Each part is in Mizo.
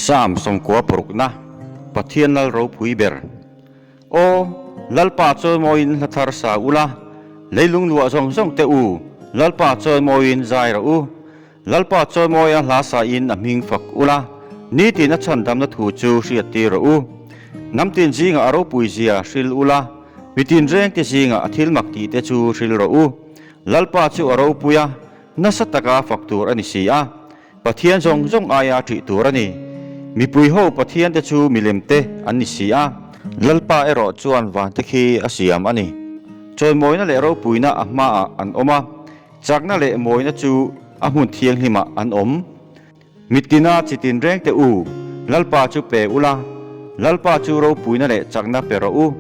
Psalm 96, Pathian Lal ropui ber. Aw, Lalpa chawimawiin hla thar sa ula, leilung luah zawng zawng te u, Lalpa chawimawiin zai rawh u. Lalpa chawimawia hla sain a hming fak ula, nitin a chhandamna thu chu hriattir rawh u. Hnamtin zingah a ropui zia hril ula, mitin rengte zingah a thil mak tihte chu hril rawh u. Lalpa chu a ropui a, nasa taka fak tur a ni si a, Pathian zawng zawng aia ṭih tur a ni. Mipui ho Pathiante chu milemte an ni si a, Lalpa erawh chuan vante khi a siam a ni. Chawimawina leh ropuina a hmaah an awm a, Chakna leh mawina chu a hmun thianghlimah an awm. Mittina chi tinreng teh u, Lalpa chu pe ula, Lalpa chu ropuina leh chakna pe rawh u.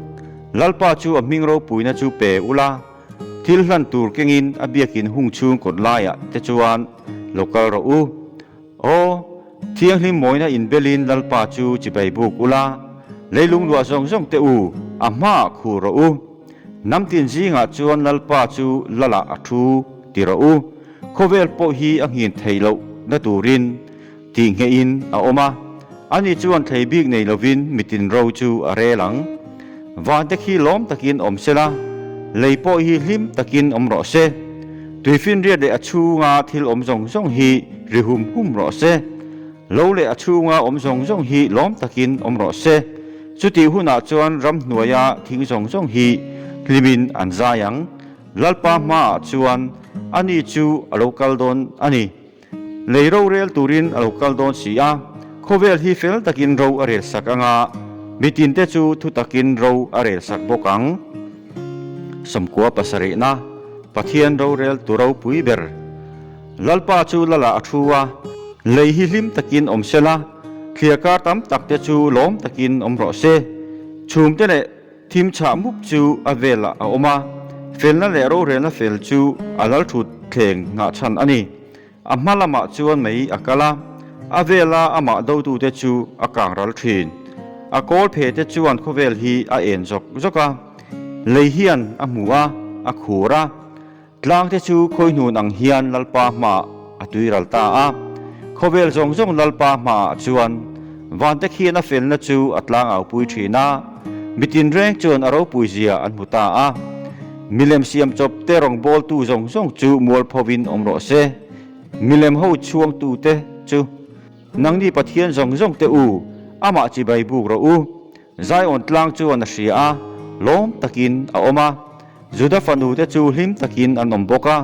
Lalpa chu a hming ropuina chu pe ula, thil hlan tur kengin a biakin hung chhung kawt laiah te chuan lo kal rawh u. Aw, thianghlim mawina inbelin Lalpa chu chibai buk ula, leilung luah zawng zawng teh u, a hmaah khur rawh u. Hnam tin zingah chuan Lalpa chu Lalah a thu ti rawh u. Khawvel pawh hi a nghin theih loh na turin tih nghehin a awm a. Ani chuan thlei bik nei lovin mitin ro chu a rel ang. Vante khi lawm takin awm se la, lei pawh hi hlim takin awm rawh se. Tuifinriat leh a chhunga thil awm zawng zawng hi ri hum hum rawh se. Lo leh a chhunga awm zawng zawng hi lawm takin awm rawh se. Chutih hunah chuan ramhnuaia thing zawng zawng hi hlimin an zai ang. Lalpa hmaah chuan ani chu a lo kal dawn a ni. Lei rorel turin a lo kal dawn si a, khawvel hi fel takin ro a rel sak ang a, mitinte chu thu takin ro a rel sak bawk ang. 77na, Pathian rorel tu ropui ber. Lalpa chu Lalah a thu a, lei hi hlim takin awm sela, thliarkar tam tak te chu lawm takin awm rawh se. Chhum te leh thim chhah mup chu a velah a awm a, felna leh rorelna fel chu a lal thut thleng nghah chhan a ni. A hma lamah chuan mei a kal a, a vela amah dotute chu a kang ral thin. A kawl phe te chuan khawvel hi a en zawk zawk a, lei hian a hmu a, a khur a. Tlangte chu khawihnun ang hian Lalpa hmaah a tuiral ta a. Khawvel zawng zawng Lalpa hmaah chuan vante khian a felna chu a tlangaupui thin a, mitin reng chuan a ropuizia an hmu ta a. Milem siam chawp te rawngbawltu zawng zawng chu mualphovin awm rawh se. Milem ho chhuangtute chu nangni Pathian zawng zawng te u, amah chibai buk rawh u. Zion tlang chuan a hria a, lawm takin a awm a. Juda fanute chu hlim takin an awm bawk a.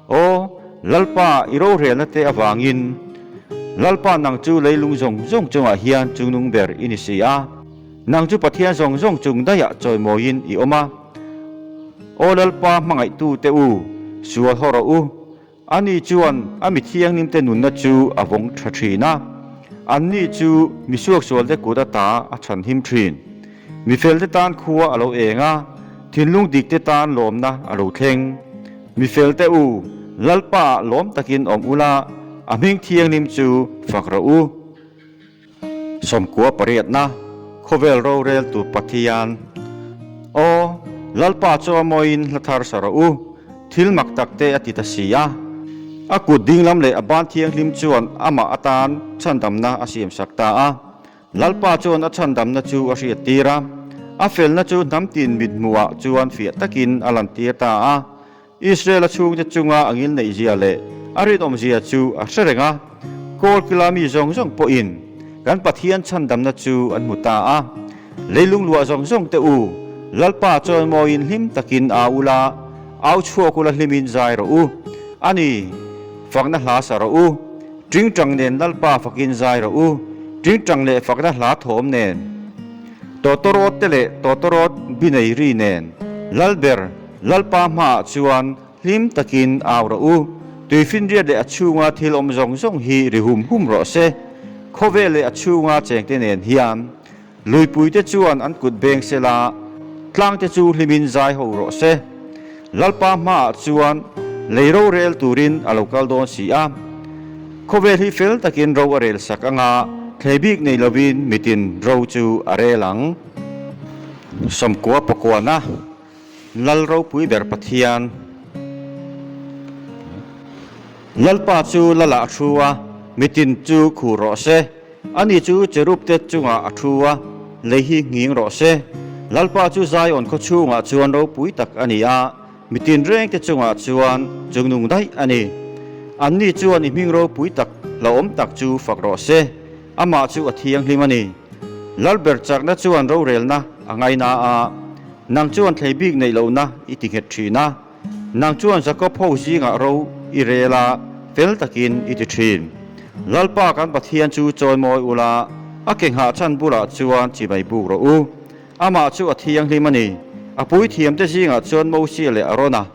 Aw, Lalpa, i rorelna te avangin, Lalpa nang chu leilung zawng zawng chungah hian chungnung ber i ni si a. Nang chu Pathian zawng zawng chung daihah chawimawiin i awm a. Aw Lalpa hmangaihtute u, sual haw rawh u. Ani chuan a mi thianghlimte nunna chu a vawng tha thin a, anni chu mi suaksualte kut ata a chhanhim thin. Mi felte tan khua a lo eng a, thinlung dikte tan lawmna a lo thleng. Mi felte u, Lalpaah lawm takin awm ula, a hming thianghlim chu fak rawh u. 98na, Khawvel roreltu Pathian. Aw, Lalpa chu a mawiin hla thar sa rawh u, thil mak tak te a ti ta si a. A kut dinglam leh a ban thianghlim chuan amah atan chhandamna a siamsak ta a. Lalpa chuan a chhandamna chu a hriattir a, a felna chu hnamtin mithmuhah chuan fiah takin a lantir ta a. Israel-a chhungte chunga a ngilneihzia leh a rinawmzia chu a hre reng a, Kawlkila mi zawng zawng pawhin kan Pathian chhandamna chu an hmu ta a. Leilung luah zawng zawng te u, Lalpa chuan mawiin hlim takin au ula, au chhuak ula hlimin zai rawh u. A ni, fakna hla sa rawh u. Tingtang nen Lalpa fakin zai rawh u, tingtang leh fakna hla thawm nen. Tawtawrawt te leh tawtawrawt binei ri nen, Lalber, Lalpa hmaah chuan hlim takin au rawh u, tuifinriat leh a chhunga thil awm zawng zawng hi ri hum hum rawh se. Khawvel leh a chhunga chengte nen hian luipuite chuan an kut beng se la, tlangte chu hlimin zai ho rawh se. Lalpa hmaah chuan lei rorel turin a lo kal dawn si a. Khawvel hi fel takin ro a rel sak anga thlei bik nei lovin mitin ro chu a rel ang. 99na. Lal ropui ber Pathian. Lalpa chu Lalah a thu a, mitin chu khur rawh se. Ani chu cherub te chungah a thu a, lei hi nghing rawh se. Lalpa chu Zion khaw chhungah chuan ropui tak a ni a, mi tinreng te chungah chuan chungnung daih a ni. Anni chuan i hming ropui tak hlauhawm tak chu fak rawh se, amah chu a thianghlim a ni. Lalber chakna chuan rorelna a ngaina a, nang chuan thlei bik neih lohna i ti nghet thin a. Nang chuan Jakob ho zingah ro i rel a, fel takin i ti thin. Lalpa kan Pathian chu chawimawi ula, a ke nghah chhan bulah chuan chibai buk rawh u. Amah chu a thianghlim a ni. A puithiamte zingah chuan Mosia leh Arona,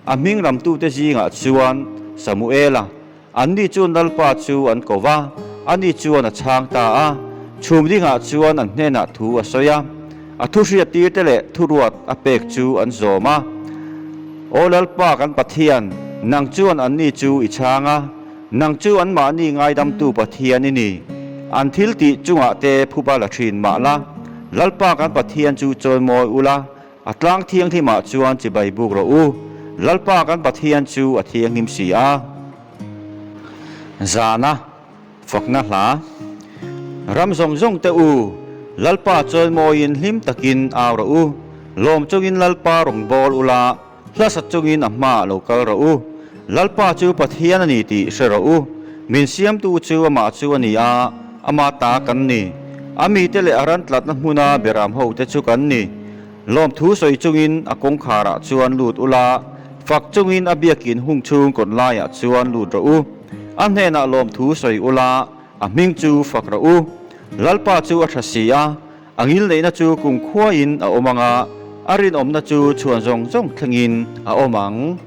a hming ramtute zingah chuan Samuela, Anni chuan Lalpa chu an ko va, ani chuan a chhang ta a. Chhum dingah chuan an hnenah thu a sawi a, a thu hriattirte leh thuruat a pek chu an zawm a. Aw Lalpa kan Pathian, nang chuan anni chu i chhang a, nang chu anmahni ngaidamtu Pathian i ni. An thil tih chungah te phuba la thin mah la, Lalpa kan Pathian chu chawimawi ula, A tlang thianghlimah chuan chibai buk rawh u, Lalpa kan Pathian chu a thianghlim si a. Zana fakna hla Ram zawng zawng te u, Lalpa chawimawiin hlim takin au rawh u, lawm chungin Lalpa rawn bawl ula, hlasa chungin a hmaah lo kal rawh u. Lalpa chu Pathian a ni tih hre rawh u, min siamtu chu amah chu a ni a, ama ta kan ni. A mite leh a ran tlatna hmuna beram hote chu kan ni. Lawmthu sawi chungin a kawngkharah chuan lut ula, fak chungin a biakin hung chhung kawt laiah chuan lut rawh u. A hnenah lawmthu sawi ula, a hming chu fak rawh u. Lalpa chu a tha si a, A ngilneihna chu kum khuaiin a awm ang a, a rinawmna chu chhuan zawng zawng thlengin a awm ang.